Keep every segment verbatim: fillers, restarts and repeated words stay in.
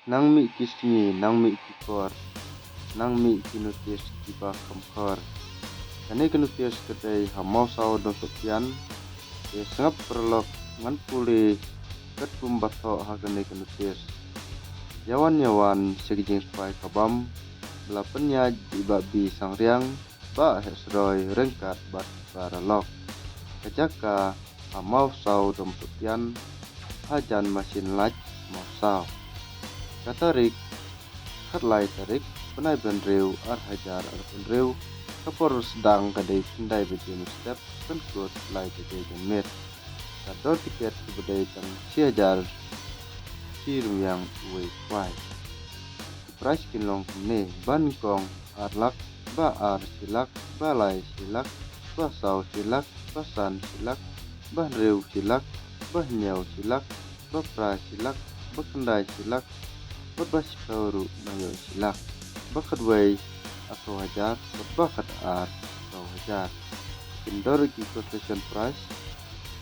Nang mih ki sngi, nang mih ki por, nang mih ki notice kiba kham khor. Kane ka notice ka dei ha Mawsaw Dongsohtian. Te sngap paralok, ngan pule katkum ba thoh ha kane ka notice. Ïawan ïawan sha ka jingkhwai ka bam ba la pynïaid da i Bah B. Sangriang, Bah Hesroi ryngkat bad paralok. Ka jaka ha Mawsaw Dongsohtian, hajan Machine Lake Mawsaw. Ka tarik khatlai tarik bnai ba hynriew, ar hajar arphew hynriew. Ka por sdang ka dei khyndai baje mynstep, pynkut lai baje janmiet. Ka dor tiket kaba dei tang shi hajar shi rynïeng uwei khwai. Ki prize kin long kumne: ba nyngkong ar lak, ba ar shi lak, ba lai shi lak, ba saw shi lak, ba san shi lak, ba hynriew shi lak, ba hynñiew shi lak, ba phra shi lak, ba khyndai shi lak, bad ba shiphew ruh nang ïoh shi lak, ba khatwei arphew hajar, bad ba khatar arphew hajar. Kin dor ki consolation prize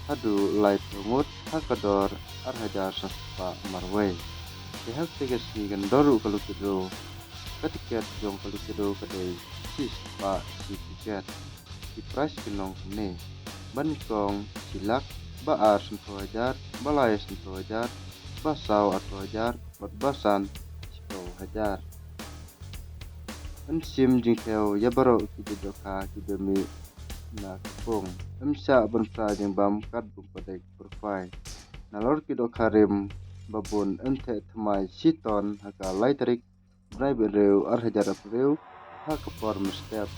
haduh laiphew ngut ha ka dor ar hajar san spah marwei. Te ha kata ka sngi kan dor ruh ka lucky draw. Ka tiket jong ka lucky draw ka dei shi spah shi tiket. Ki prize kin long kumne: ba nyngkong shi lak, ba ar sanphew hajar, ba lai sanphew hajar, ba saw arphew hajar, bad ba san shiphew hajar. Yn shim jingthew ïa baroh ki jait dohkha kiba mih na ka pung. Ym shah ban phla jingbam katba ym pat dei ka por khwai. Nalor ki dohkha rim ba bun yn theh thymmai shi ton ha ka lai tarik bnai ba hynriew, ar hajar arphew hynriew, ha ka por mynstep.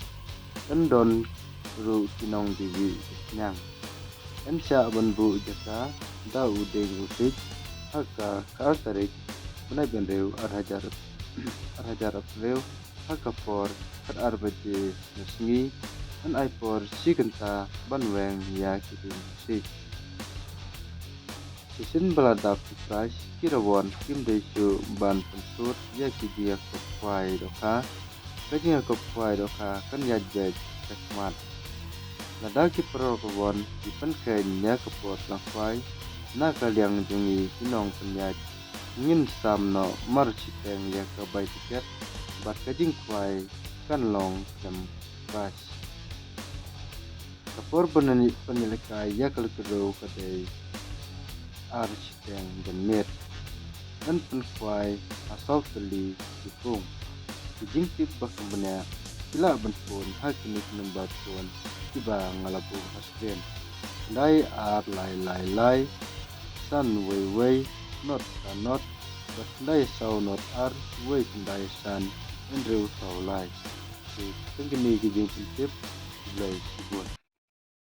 Yn don ruh ki nongdie wieh die sniang. Yn shah ban buh jaka da u dieng u siej ha ka khatar tarik bnai ba hynriew, ar hajar, ar hajar arphew hynriew, ha ka por khatar baje na sngi. Yn ai por shi kynta ban weng ïa ki dieng u siej. Shisien ba la dap ki prize, ki rawon kim dei shuh ban pynsut ïa ki jingïakop khwai dohkha. Ka jingïakop khwai dohkha kan ïaid beit shakhmat. Lada ki paralok rawon ki pynkheiñ ïa ka por sdang khwai na ka liang jong ngi ki nongpynïaid, ngin sam noh mar shiteng ïa ka bai tiket bad ka jingkhwai kan long khlem prize. Ka por ban pynïalehkai ïa ka lucky draw ka dei ar shiteng janmiet. Yn pynkhwai ha saw tylli ki pung. Ki jingtip ba kham bniah ki lah ban phone ha kine ki number phone kiba nga la buh ha screen: khyndai ar lai lai lai, san wei wei, not ka not, bad khyndai saw not ar, wei khyndai san, hynriew saw lai. Te tang kine ki jingpyntip. Khublei shibun.